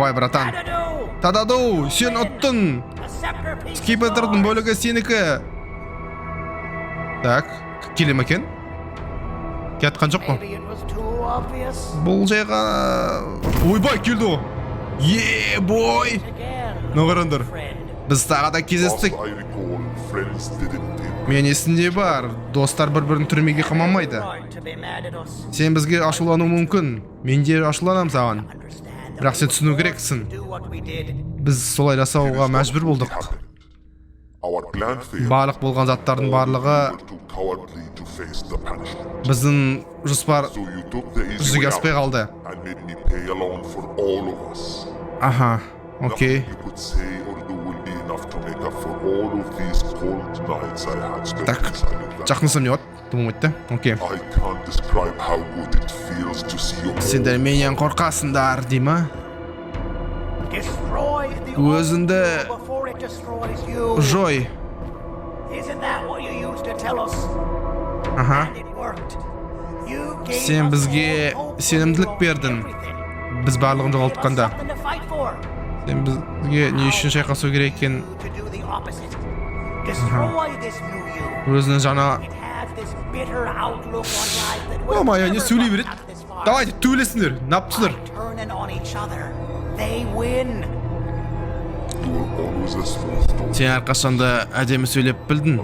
Давай, братан. Дададу, сен ұттың. Скипетрдің бөлігі сенікі. Так, келе ме екен? Келатқан жоқ қой. Бұл жайға. Ойбай, келді ғой. Е, бой! Ну, қараңдар. Біз тағы да кездестік. Мен есімде бар. Достар бір-бірін түрмеге қамамайды. Сен бізге ашулану мүмкін. Мен де ашуланамын саған. Бірақ сен түсіну керексің. Біз солай жасауға мәжбүр болдық. Барлық болған заттардың барлығы, біздің жоспар жүзеге аспай қалды. Аха, окей. Так, жақындасам, не болады? Болмайды да, окей. Сендер менен қорқасыңдар дей ма? Өзіңді жой. Аха. Сен бізге сенімділік бердің. Біз барлығын жоғалтқанда. Сен бізге не үшін шайқасу керек екенін. Өзінің жаңа. О, моя, не сөйлей береді. Давайте, төбелесіңдер, напсыңдар. Сен әрқашанда әдемі сөйлеп білдің,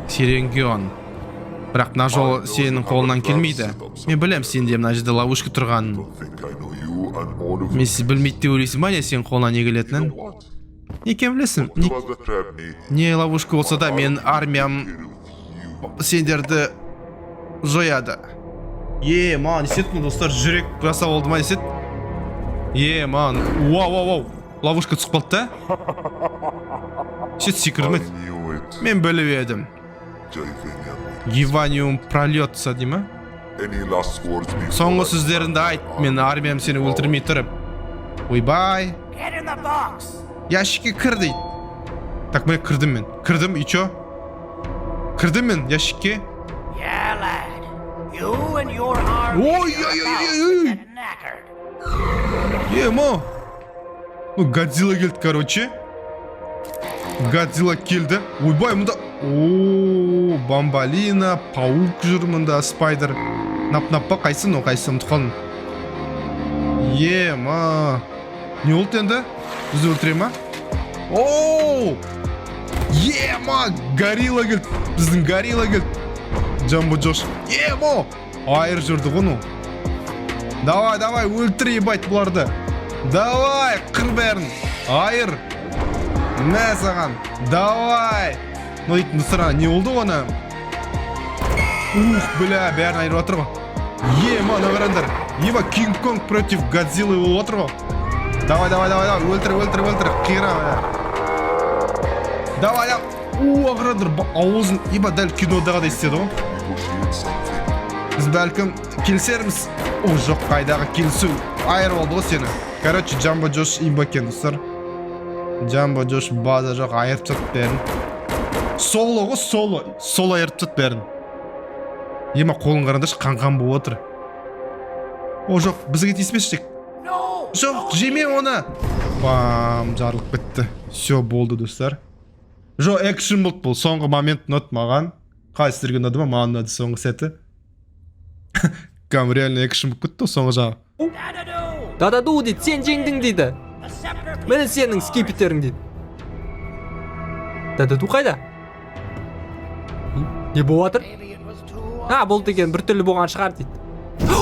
Сиренгион. Бірақ мына жол сенің қолынан келмейді. Мен білем сенде мына жерде ловушка тұрғанын. Мен сіз білмейді деп ойлайсың ба, не сенің қолынан не келетінін? Не екенін білесің? Не ловушка болса да, менің армиям сендерді жояды. Е, маған не істеді, достар? Жүрек жасап болды ма, не істеді? Е, маған, вау, вау, вау, ловушка түсіп қалды да. Сөйтіп секірмеді. Мен біліп едім. Гиваниум прольется дей ма? Соңғы сөздеріңді айт, мен армиям сені өлтірмей тұрып. Ойбай. Ящикке кір дейді. Так, міне, кірдім мен. Кірдім, и чё? Кірдім мен ящикке. Ой, ой, ой, ой, ой. Ема. Ну, Годзилла келді, короче. Годзилла келді. Ойбай, мұнда. О, бамбалина, паук жүр мұнда, спайдер. Нап-нап па, қайсы, ну, қайсы, ұмытып қалдым. Ема. Не болды енді? Бізді өлтіре ма? Оу! Ема! Горилла келді. Біздің горилла келді. Джамбо Джош. Ема! Айыр жүрді ғой, ну. Давай, давай, өлтір, ебать, бұларды. Давай, қыр бәрін. Айыр. Мә саған. Давай. Ну, дейтін, достар, не болды ғой ана? Ух, бля, бәрін айырып жатыр ғой. Ема, мына қараңдар. Еба, Кинг Конг против Годзиллы болып отыр ғой. Давай, давай, давай, давай, өлтір, өлтір, өлтір. Қира, бля. Давай, давай. О, қараңдар, аузын, еба, дәл кинодағыдай істеді ғой. Біз бәлкім келісерміз. О, жоқ, қайдағы келісу. Айырып алды ғой сені. Короче, Джамбо Джош имба екен, достар. Джамбо Джош база жоқ, айырып тастады бәрін. Соло ғой, соло. Соло айырып тастады бәрін. Ема, қолын қараңдаршы, қан-қан болып отыр. О, жоқ, бізге тиіспеші тек. Жоқ, жеме оны. Бам, жарылып кетті. Все, болды, достар. Жоқ, экшн болды бұл. Соңғы момент ұнады маған. Қалай, сіздерге ұнады ма? Маған ұнады соңғы сәті. Кәдімгі реально экшн болып кетті ғой соңғы жағы. Дададу дейді, сен жеңдің дейді. Міне сенің скипетерің дейді. Дададу қайда? Не болып жатыр? А, бұл деген біртүрлі болған шығар дейді.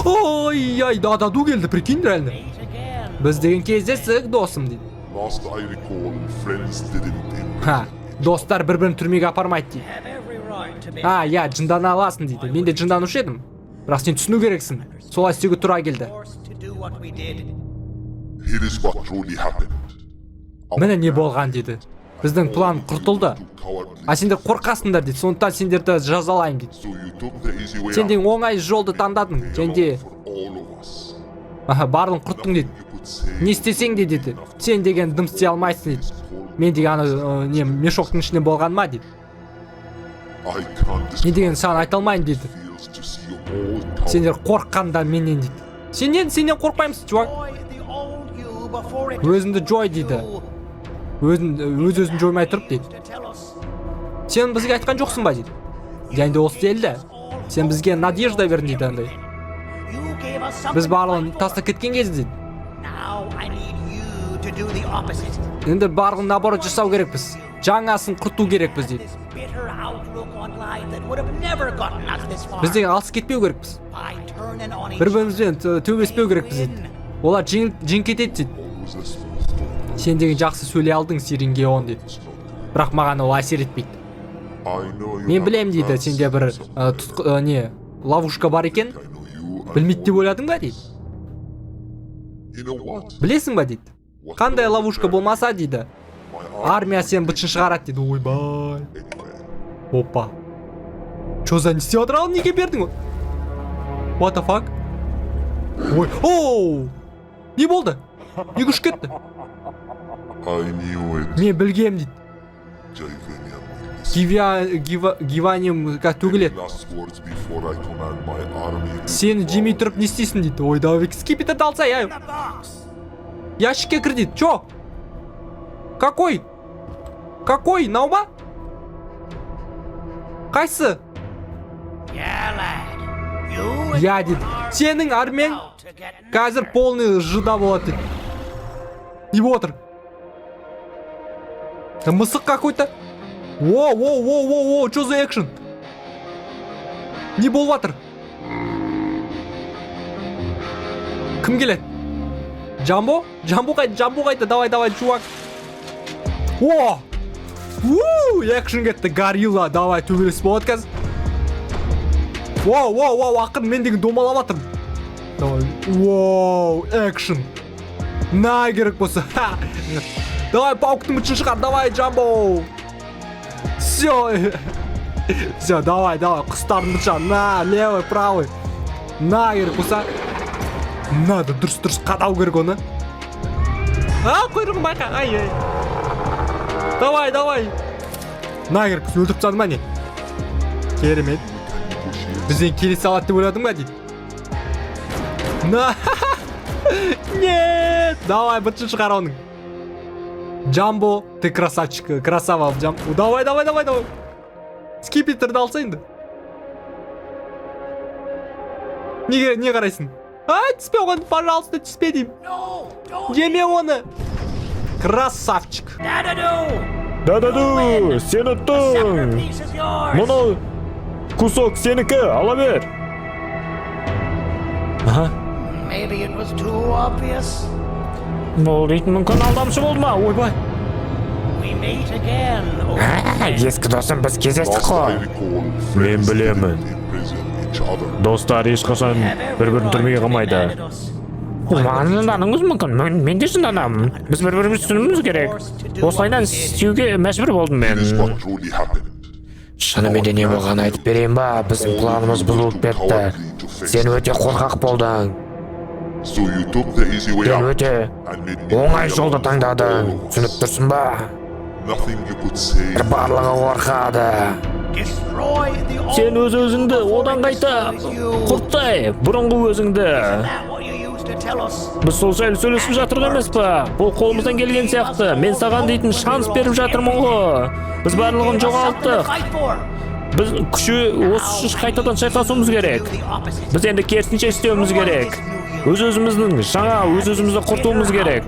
Ой, ай, Дададу келді, прикинь, реально. Біз деген кездестік, досым, дейді. Ха, достар бір-бірін түрмеге апармайды дейді. А, иә, жындана аласың дейді. Мен де жынданушы едім. Бірақ сен түсіну керексің. Солай істеуге тура келді. Here is what truly happened. Міне не болған дейді. Біздің план құртылды. А сендер қорқасыңдар дейді. Сондықтан сендерді жазалаймын дейді. So you took the easy way Сен out. деген оңай жолды таңдадың. Және де For all of us. аха, барлығын құрттың дейді. You could say Не істесең де дейді. Сен деген дым істей алмайсың дейді. Мен деген ана не мешоктың ішінде болған ма дейді. I can't Не деген саған айта алмаймын дейді. feels to see you all Сендер қорыққанда менен дейді. Сенен қорықпаймыз, чувак. Өзіңді жой дейді. Өзін өз өзін жоймай тұрып дейді. Сен бізге айтқан жоқсың ба дейді. Және де ол істелді. Сен бізге надежда бердің дейді андай. Біз барлығын тастап кеткен кезде дейді. Енді барлығын наоборот жасау керекпіз. Жаңасын құрту керекпіз дейді. Біз деген алыс кетпеу керекпіз. Бір бірімізбен төбелеспеу керекпіз дейді. Олар жеңіп кетеді дейді. Сен деген жақсы сөйлей алдың, Сирингеон дейді. Бірақ маған ол әсер етпейді. Мен білемін дейді, сенде бір не ловушка бар екен. Білмейді деп ойладың ба дейді. Білесің ба дейді. Қандай ловушка болмаса дейді. Армия сен бытшын шығарады дейді. Ойбай. Опа. Чё за не істеп жатыр ал, неге бердің? What the fuck? Ой, оу! Не болды? Неге ұшып кетті? Мен білгем дейді. Гиванием как төгіледі. Сені жемей тұрып не істейсің дейді. Ой, давай скипетр алса, я. Ящикке кір дейді. Чё? Какой? Какой? Мынау ма? Қайсы? Я дейді. Сенің армияң қазір полный жыда болады дейді. Не болып отыр? Мысық какой-то. Воу, воу, воу, воу, воу, чё за экшен? Не болып жатыр? Кім келеді? Джамбо? Джамбо қайда? Джамбо қайда? Давай, давай, чувак. О! У, экшен кетті, горилла. Давай, төбелес болады қазір. Воу, воу, воу, ақырын, мен деген домалап жатырмын. Давай. Воу, экшен. На керек болса. Ха. Давай, пауктың мүшін шығар. Давай, Джамбо. Все. Все, давай, давай, құстардың мүшін шығар. На, левый, правый. На керек болса. Надо дұрыс дұрыс қадау керек оны. А, құйрығын байқа. Ай, ай. Давай, давай. На керек болса, өлтіріп тастады ма не? Керемет. Бізден келесе алады деп ойладың ба дейді. На. Нет. Давай, бытшын шығар оның. Джамбо, ты красавчик, красава, Джамбо. Давай, давай, давай, давай. Скипетрді алса енді. Неге, не қарайсың? А, түспе оған, пожалуйста, түспе деймін. Жеме оны. Красавчик. Дададу, сен ұттың. Мынау кусок сенікі, ала бер. Аха. Бұл дейтін мүмкін алдамшы болды ма? Ойбай. Ескі досым, біз кездестік қой. Мен білемін. Достар ешқашан бір-бірін түрмеге қамайды. Маған жындануыңыз мүмкін. Мен де жынданамын. Біз бір-бірімізді түсінуіміз керек. Осылайынан істеуге мәжбүр болдым мен. Шынымен де не болғанын айтып берейін ба? Біздің планымыз бұзылып кетті. Сен өте қорқақ болдың. Сен өте оңай жолды таңдадың. Түсініп тұрсың ба? Барлығы қорқады. Сен өз өзіңді одан қайта құрттай, бұрынғы өзіңді. Біз сол жайлы сөйлесіп жатырық емес па? Бұл қолымыздан келген сияқты. Мен саған дейтін шанс беріп жатырмын ғой. Біз барлығын жоғалттық. Біз күші осы үшін қайтадан шайқасуымыз керек. Біз енді керісінше істеуіміз керек. Өз өзіміздің жаңа өз өзімізді құртуымыз керек.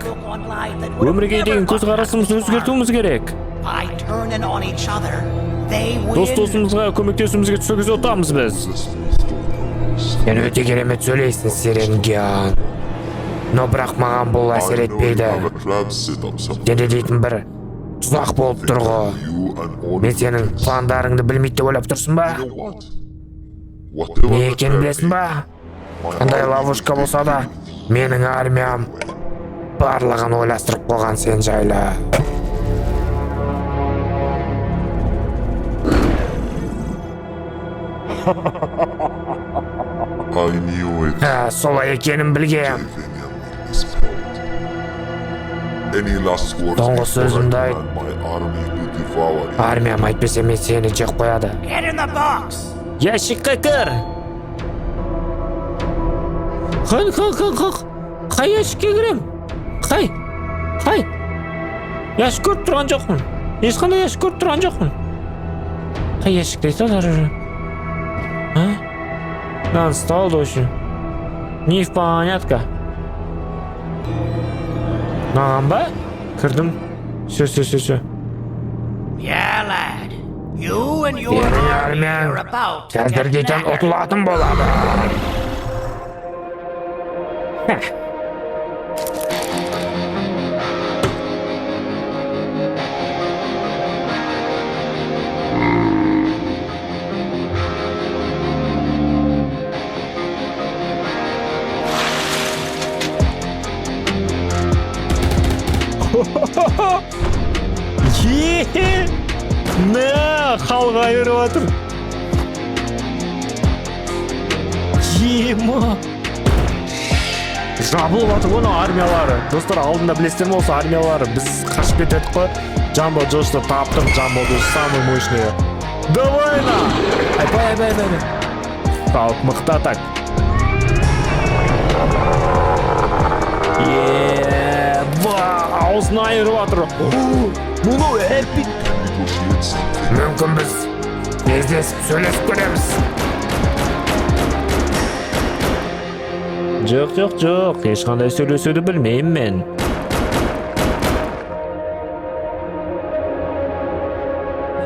Өмірге деген көзқарасымызды өзгертуіміз керек. Дос досымызға көмектесуімізге сол кезде ұтамыз біз. Сен өте керемет сөйлейсің, Сиренгион. Но бірақ маған бұл әсер етпейді. Сенде дейтін бір тұзақ болып тұр ғой. Мен сенің пландарыңды білмейді деп ойлап тұрсың ба? Не екенін білесің ба? Қандай ловушка болса да, менің армиям барлығын ойластырып қойған сен жайлы. Ә, солай екенін білгем. Соңғы сөзімді айт. Армиям әйтпесе мен сені жеп қояды. Ящикқа кір. Қан, қан, қан, қан. Қай ящикке кірем? Қай? Қай? Ящик көріп тұрған жоқпын. Ешқандай ящик көріп тұрған жоқпын. Қай ящикті айтады уже? А? Мынаны ұсталды, в общем. Непонятка. Маған ба? Кірдім. Все, все, все, все. Yeah, lad. You and your Менің army армиям are about to қазір get дейтін knackered. ұтылатын болады. Хeh. Е, мә, халық айырып жатыр. Ема. Жабылып жатыр ғой мынау армиялары. Достар, алдында білесіздер ме, осы армиялары біз қашып кетедік қой. Джамбо Джошты таптым, Джамбо Джош самый мощный. Давай на! Айбай, айбай, айбай, айбай. Халық мықты так. Еба, аузын айырып жатыр. Мынау эпик. Negotiate something. Мүмкін, біз кездесіп сөйлесіп көреміз. Жоқ, жоқ, жоқ, ешқандай сөйлесуді білмеймін мен.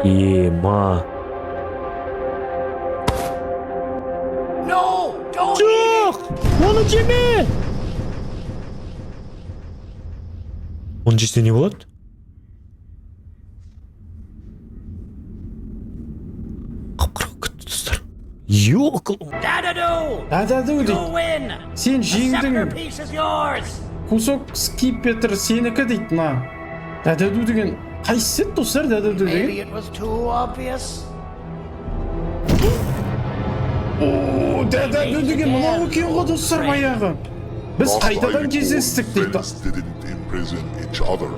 Ема. No, don't eat. Жоқ, оны жеме. Оны жесе не болады? Қап-қара болып кетті, достар. Ёкл. Dadadoo! Дададу You дейді. win! Сен The жеңдің. scepter piece is yours! Кусок скипетр сенікі дейді мына. Дададу деген қайсысы еді, достар, дададу Maybe деген? it was too obvious. О, дададу деген мынау екен ғой, достар, баяғы. Біз Last I қайтадан recall, кездестік дейді. friends didn't imprison each other.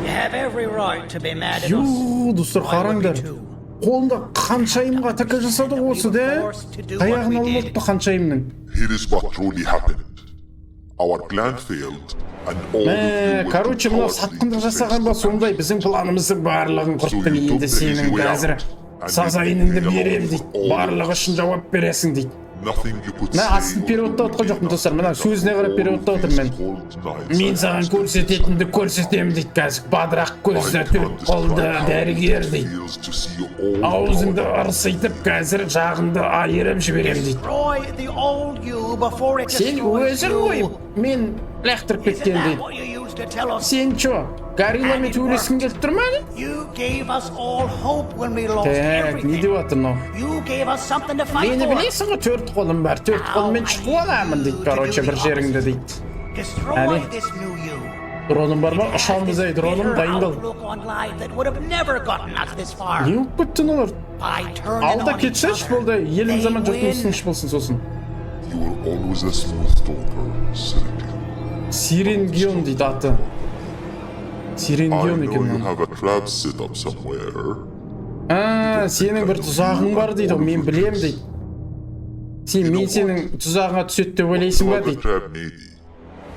You have every right to be mad at us. Ю, достар, I would be қараңдар. too. Қолында ханшайымға атака жасады ғой осы да. Таяғын алып алыпты ханшайымның. Here is what truly happened. Our plan failed, and all Мә, of you were короче, too мынау cowardly сатқындық to face жасаған ба the сондай, punishment. біздің планымыздың барлығын құрттың, енді сенің қазір сазайыңды берем дейді. Барлығы үшін жауап бересің дейді. Nothing you could Мә, say астын or переводта do отқан жоқпын, made достар. Мына up for сөзіне қарап all переводта these отырмын мен. cold nights Мен I саған have spent көрсететінді inside. көрсетемін дейді қазір. Бадырақ I көзді, can't төрт қолды describe how дәрігер it дейді. feels to see all Аузыңды our ырситып, қазір жағыңды айырып жіберем дейді. Destroy the old you before it Сен destroys өзің ғой you. мен лақтырып Isn't кеткен that дейді. what you used to tell us? Сен чо, горилламен төбелескің келіп тұр ма не? You gave us all hope when we lost Так, не деп everything. жатыр мынау? You gave us something to fight Мені for. білесің ғой, төрт қолым бар, төрт қолыммен шұқып аламын дейді, короче, бір жеріңді дейді. Destroy Әне. this new you. Дроным бар ма? It has Ұшамыз this ай, дроным, bitter дайындал. outlook on life that would have never gotten us this far. Не болып кетті мыналар? By turning Алда on each кетсеші other, болды, еліміз they аман, жұртымыз win. тыныш болсын сосын. You were always a smooth talker, Serengeti. Сиренгион дейді аты. I Сиренгион know екен you мынаның. have a trap set up somewhere. А, сенің бір тұзағың бар дейді ғой, мен білем дейді. Сен мен сенің тұзағыңа түседі деп ойлайсың ба Another дейді. trap maybe.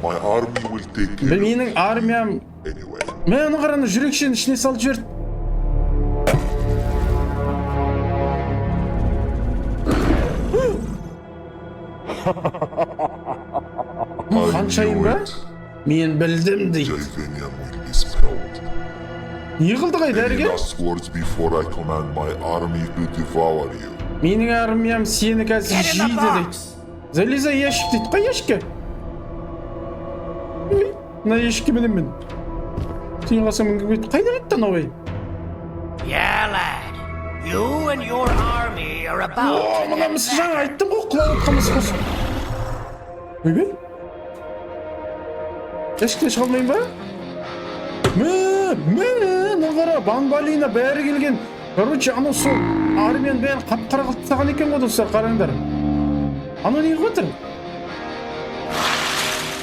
My army will take care of Менің армиям anyway. Мә, аны қара, ана жүрекшені ішіне салып жіберді. I Ханшайым knew ба? it. Мен білдім дейді. Jaivinium will be spelled. Не қылды қай Any дәрігер? last words before I command my army to devour you? Менің армиям сені қазір Get in the жейді дейді. box. Залезай ящик дейді. Қай ящикке? Ой, мына ящикке мінемін мен. Сен қалсаң мінгім келмейді. Қайда кетті анау ей? Yeah, lad. You and your army are about О, to мына get мысық, жаңа knackered. айттым ғой, құлап жатқан мысық осы. Ойбай. Ящиктен шыға алмаймын ба? Мә, мә, мына қара, Банбалина бәрі келген. Короче, анау сол армияның бәрін қап-қара қылып тастаған екен ғой, достар, қараңдар. Анау не қылып жатыр?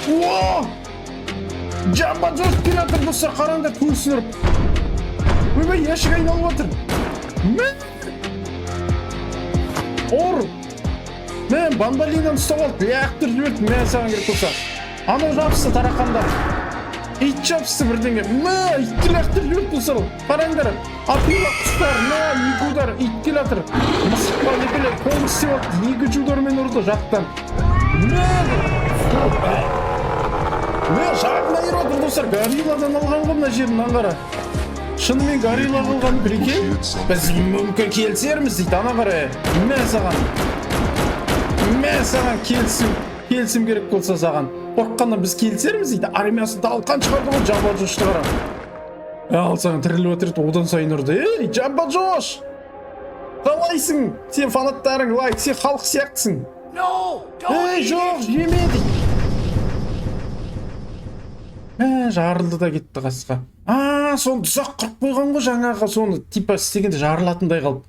О! Джамба Джош келе жатыр, достар, қараңдар, көзін ұрып. Ойбай, ящик айналып жатыр. Мә! Ұр! Мә, Банбалинаны ұстап алды, лақтырып жіберді, мә саған керек болса. Анау жабысты, тарақандар. Ит жабысты бірдеңе. Мә, итті лақтырып жіберді, достар. Қараңдар. Акула, құстар, мә, екі удар, ит келе жатыр. Мысық па, қолын тістеп алды, екінші удармен ұрды жақтан. Мә, мә, жағына ұрып отыр, достар. Горилладан алған ғой мына жерін, мынаны қара. Шынымен горилла қылған, прикинь. Біз мүмкін келісерміз дейді, ана қара. Мә саған. Мә саған келісім. Келісім керек болса саған. Қорыққаннан біз келісерміз дейді. Армиясын талқан шығарды ғой, Джамбо Джошты қара. Ал саған, тіріліп отыр еді, одан сайын ұрды. Ей, Джамбо Джош! Қалайсың? Сен фанаттарың лайк, сен халық сияқтысың. No, don't Ей, eat жоқ, it. Жеме дейді. Мә, жарылды да кетті қасқа. А, соны тұзақ құрып қойған ғой жаңағы, соны типа істегенде жарылатындай қалып.